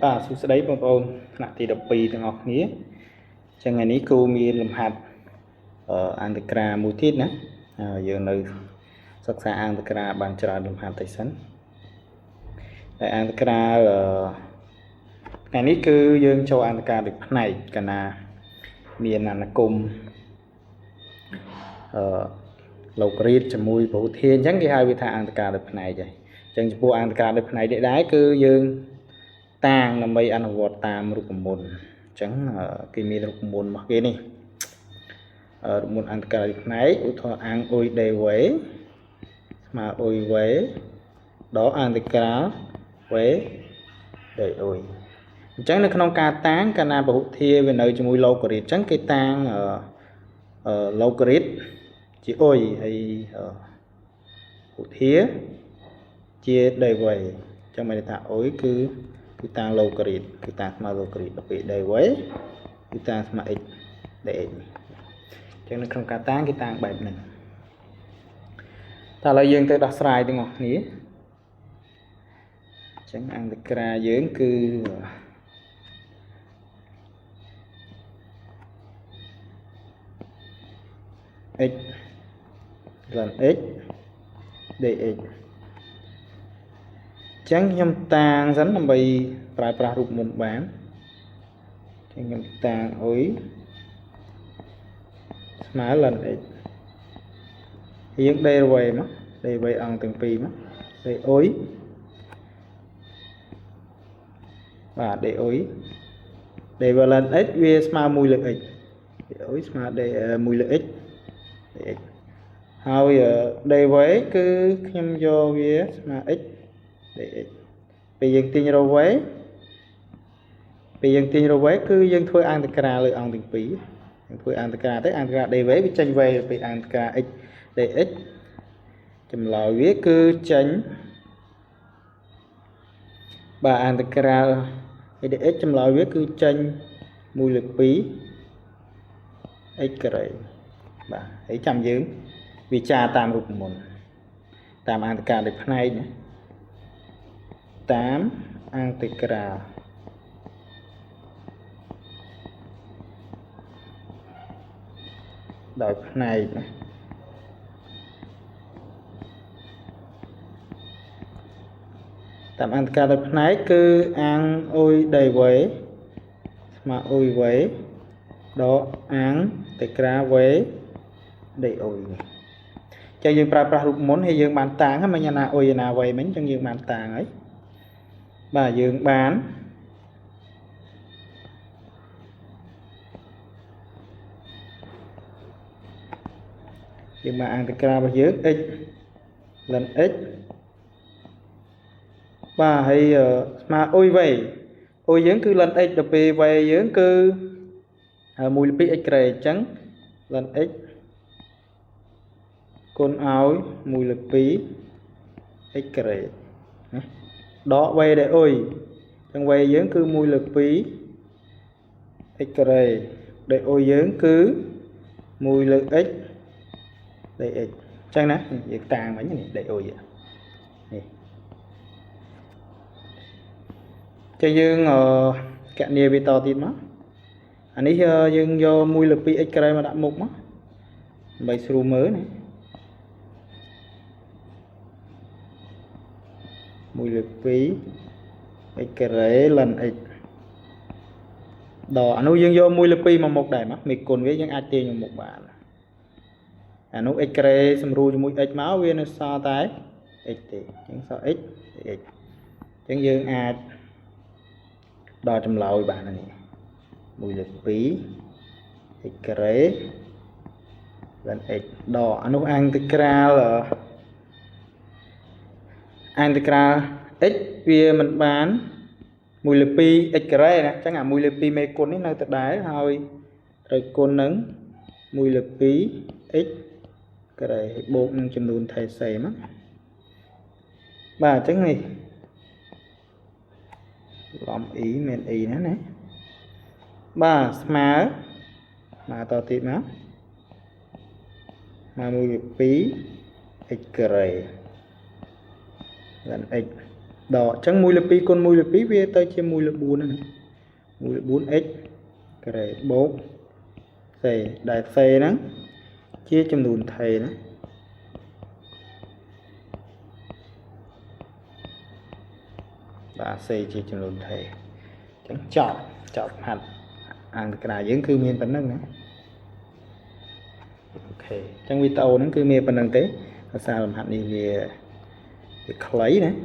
បាទសួស្តីបងប្អូនថ្នាក់ទី12ទាំងអស់គ្នាចឹងថ្ងៃនេះគ្រូមានលំហាត់អន្តក្រាមួយទៀតណាយើងនៅសិក្សាអន្តក្រាបានច្រើនលំហាត់តិចសិនតែអន្តក្រាថ្ងៃនេះគឺយើងចូលអន្តក្រាដោយផ្នែកកាលណាមានអនុគមអឺលោករៀតជាមួយពហុធាអញ្ចឹងគេហៅវាថាអន្តក្រាដោយផ្នែកហើយអញ្ចឹងចំពោះអន្តក្រាដោយផ្នែកនេះដែរគឺយើងតាងដើម្បីអនុវត្តតាមរូបមន្តអញ្ចឹងគេមានរូបមន្តរបស់គេនេះរូបមន្តអន្តក្រាដោយផ្នែកឧទាហរណ៍អាំងអ៊ុយ dv ស្មើអ៊ុយ v ដកអន្តក្រា v ដេអ៊ុយអញ្ចឹងនៅក្នុងការតាងកាលណាពហុធាវានៅជាមួយឡូការីតអញ្ចឹងគេតាងឡូការីតជាអ៊ុយហើយពហុធាជា dv អញ្ចឹងមានន័យថាអ៊ុយគឺតាងឡូការីតគឺតាងស្មើឡូការីតដល់ពេល dv គឺតាងស្មើ x dx អញ្ចឹងនៅក្នុងការតាងគេតាងបែបហ្នឹងតើឥឡូវយើងទៅដោះស្រាយទាំងអស់គ្នាអញ្ចឹងអន្តក្រាយើងគឺ x ln x dx ចឹងខ្ញុំតាងសិនដើម្បីប្រើប្រាស់រូបមន្តបានចឹងខ្ញុំតាងអ៊ុយស្មើ ln x យើង dv មក dv អង្គទាំងពីរមក d អ៊ុយបាទ d អ៊ុយ dv ln x វាស្មើ1លើ x d អ៊ុយស្មើ d 1លើ x dx ហើយ dv គឺខ្ញុំយកវាស្មើ x dx ពេលយើងទាញរក v ពេលយើងទាញរក v គឺយើងធ្វើអន្តក្រាលើអង្គទាំងពីរយើងធ្វើអន្តក្រាទៅអន្តក្រា dv វាចេញ v ពេលអន្តក្រា x dx ចម្លើយវាគឺចេញបាទអន្តក្រា dx ចម្លើយវាគឺចេញ1លើ2 x ការ៉េបាទហើយចាំយើងវិចារតាមរូបមន្តតាមអន្តក្រាដោយផ្នែកណាតាមអន្តក្រាដោយផ្នែកណាតាមអន្តក្រាដោយផ្នែកគឺអាំងអ៊ុយ dv ស្មើអ៊ុយ v ដកអាំងតក្រា v d អ៊ុយនេះចឹងយើងប្រើប្រាស់រូបមន្តហើយយើងបានតាងហ្នឹងមិញណាអ៊ុយណា v មិញចឹងយើងបានតាងហើយបាទយើងបានអន្តក្រារបស់យើង x ln x បាទហើយស្មើអ៊ុយ v អ៊ុយយើងគឺ ln x ដល់ពេល v យើងគឺ1លើ2 x ក្រេអញ្ចឹង ln x គុណឲ្យ1លើ2 x ក្រេណាដក v ដែលអ៊ុយអញ្ចឹង v យើងគឺ1លើ2 x ក្រេដែលអ៊ុយយើងគឺ1លើ x dx អញ្ចឹងណាយើងតាងវិញនេះ d អ៊ុយនេះចឹងយើងកណនីវាតទៀតមកអានេះយើងយក1លើ2 x ក្រេមកដាក់មុខមកដើម្បីស្រួលមើលណា1លើ2 x ការ៉េ ln x ដល់អានោះយើងយក1លើ2មកមុខដែរមកមេគុណវាយើងអាចទាញមកមុខបានអានោះ x ការ៉េសម្រួលជាមួយ x មកវានៅសល់តែ x ទេអញ្ចឹងសល់ x x អញ្ចឹងយើងអាចដល់ចម្លើយបាននេះ1លើ2 x ការ៉េ ln x ដល់អានោះអន្តក្រាលអន្តក្រាល x វាមិនបាន1លើ2 x ការ៉េណាអញ្ចឹងអា1លើ2មេគុណនេះនៅដដែលហើយត្រូវគុណនឹង1លើ2 x ការ៉េបូកនឹងចំនួនថេសេមកបាទអញ្ចឹងនេះឡំ e មាន e ណាណាបាទស្មើស្មើតទៀតមកស្មើ1លើ2 x ការ៉េ ln x ដកអញ្ចឹង1លើ2គុណ1លើ2វាទៅជា1លើ4ហ្នឹងណា1លើ 4x ការ៉េបូក c ដែល c ហ្នឹងជាចំនួនថេណាបាទ c ជាចំនួនថេអញ្ចឹងចប់ចប់ហាត់អាងក្រាយើងគឺមានប៉ុណ្្នឹងណាអូខេអញ្ចឹងវីដេអូហ្នឹងគឺមានប៉ុណ្្នឹងទេភាសាលំហាត់នេះវាខ្លីណា។